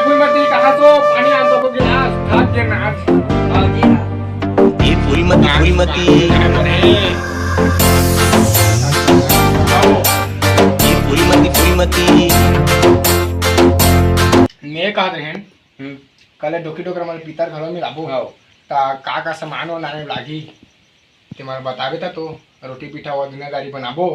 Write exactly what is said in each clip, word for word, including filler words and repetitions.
पूरी मती कहाँ तो पानी आन दो गिलास, भाग के नाच। ये पूरी मती, पूरी मती। ये पूरी मती, पूरी मती। मैं कहत रहेन, हम्म। कल डोकी डोकरा मन पितर घलो मिलाबो। हाँ। ता का का सामान वो लाने लागी? ते मन बताबे ता तो रोटी पीठा वो दुनियादारी बनाबो।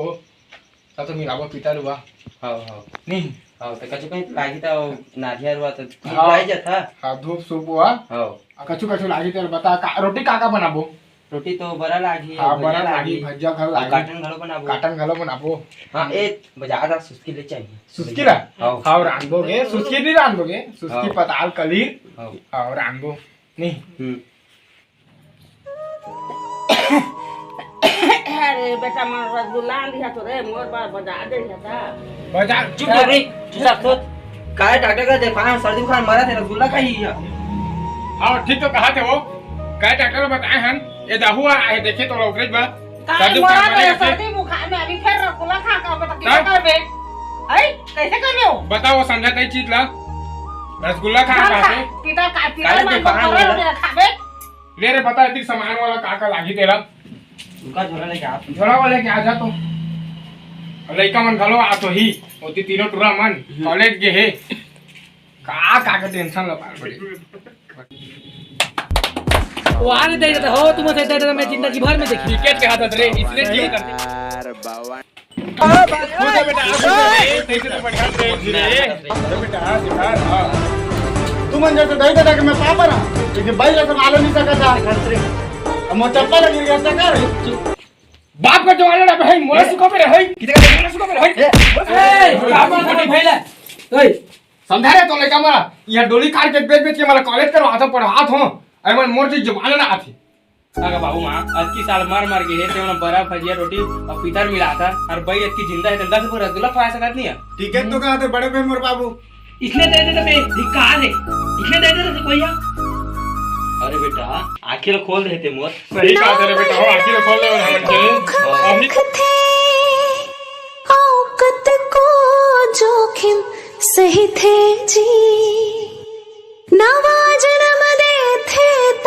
ता तो मिलाबो पितर हुआ। हाँ, हाँ। नहीं। हाँ, तो कछु कहीं लागी ता वो नारियर हुआ तो हाँ। लाई जाता। हाँ, धूप सूप हुआ। हाँ। आ, कछु कछु लागी ते बता का, रोटी का का बनाबो? रोटी तो बरा लागी, हाँ, भजिया बरा लागी, लागी। भजिया घलो अउ लागी। काटन घलो बनाबो। काटन घलो बनाबो। हाँ, ए, बजार ला सुस्की ले चाहिए। सुस्की ला? हाँ। हाँ, रांधबो गे। सुस्की नहीं रांधबो गे। सुस्की हाँ। पताल कलीर। हाँ। हाँ, रांधबो। नहीं। हम्म। अरे बेटा, मन रसगुल्ला आन दिया तो रे, मोर बर बजा दे था। बजा, चुप रह रे, चुपचाप सोच। काय डॉक्टर का देखा, सर्दी बुखार मरा थे, रसगुल्ला खाई है। हाँ, ठीक तो कहा थे वो। काय डॉक्टर बताए हन, ये दाहू आ, आए देखे तो ओकरे बा। काय सर्दी बुखार मरा मरे थे, के। सर्दी बुखार में अभी फिर रसगुल्ला खा का बता, का? कैसे करबे? आई, कैसे करबे हो? बताओ, समझा तई चीज ला। रसगुल्ला खा खा, का खा। थे? पिता का, पिता काले मान देखा को हन करो बोला। रे, खाबे। ले रे, बता, इतनी सामान वाला का का लागी तेला? उनका झोला लेके आ। झोला वाले के आ जा तो। लइका मन घलो आत होही, ओती तीनों टुरा मन हम्म। कॉलेज गे हे। का, का के टेंशन ला पार पड़े। वो आने दे देता हो, तुम से दे देता, मैं जिंदगी भर में देखी। क्रिकेट के हाथ रे, इसलिए क्यों करते? खुश है बेटा, खुश है रे, तैसे तो बढ़िया से जी रे। अरे बेटा, हाँ, सिखार, हाँ। तुमन जैसे दही दादा के मैं पापा ना, लेकिन भाई जैसे मालूम नहीं सकता। अब मोर चप्पल गिर गया, चक्कर। बाप का जमाना ना भाई, मोला सुखा पे रहे, किधर का मोला सुखा पे रहे। ए, ए, बाप का नहीं भैला। ओए, समझा रहे तो लइका मला, यहाँ डोली कार के बेच बेच के मला कॉलेज करवात हो, पढ़वात हो। अरे मन मोर जी जमाना ना आथे। अगर बाबू माँ, अतकी साल मर मर गे हे, ते मन बरा भजिया रोटी अउ पितर मिलात हस, अउ बई अतकी जिंदा हे, ते दस रुपये रसगुल्ला खवा सकत नहीं है। ठीक है, तो कहा थे बड़े पे मोर बाबू। इसने दे दे बे, धिक्कार हे। इसने दे दे रे कोइया। अरे बेटा, आँखी ला खोल दे ते मोर। सही कहा थे रे बेटा, हो, आँखी ला खोल दे, हम चले। अभी थे, औकत को जोखिम सही थे जी। नवा जनम देथे त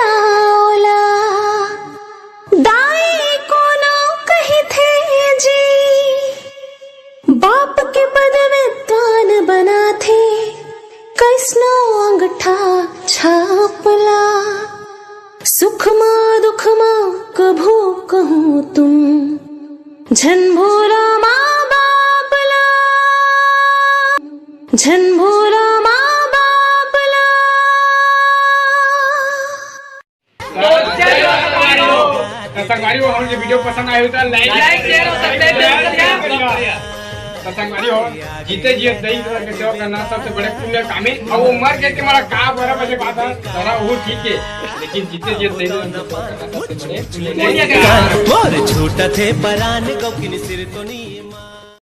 ओला दाई कोनो कहिथे जी। बाप के पद में तान बनाथे, कइसनो अंगठा छाप ला। सुख मा दुख मा कभू कहूँ तुम झन भूलो माँ बाप ला, झन भूलो माँ बाप ला। तो संगवारी हो, हमर ये वीडियो पसंद आए हो तो like, like, share और subscribe जरूर करिए। तो संगवारी हो, जीते जियत दई के सेवा करना सबसे बड़े पुण्य काम हे। अउ वो मर के, के मला का बरा बजे बात है, सारा वो ठीक है, लेकिन जीते जियत दई के सेवा करना सबसे बड़े पुण्य काम हे। और छूटत हे परान गौकिन सिर तो नहीं।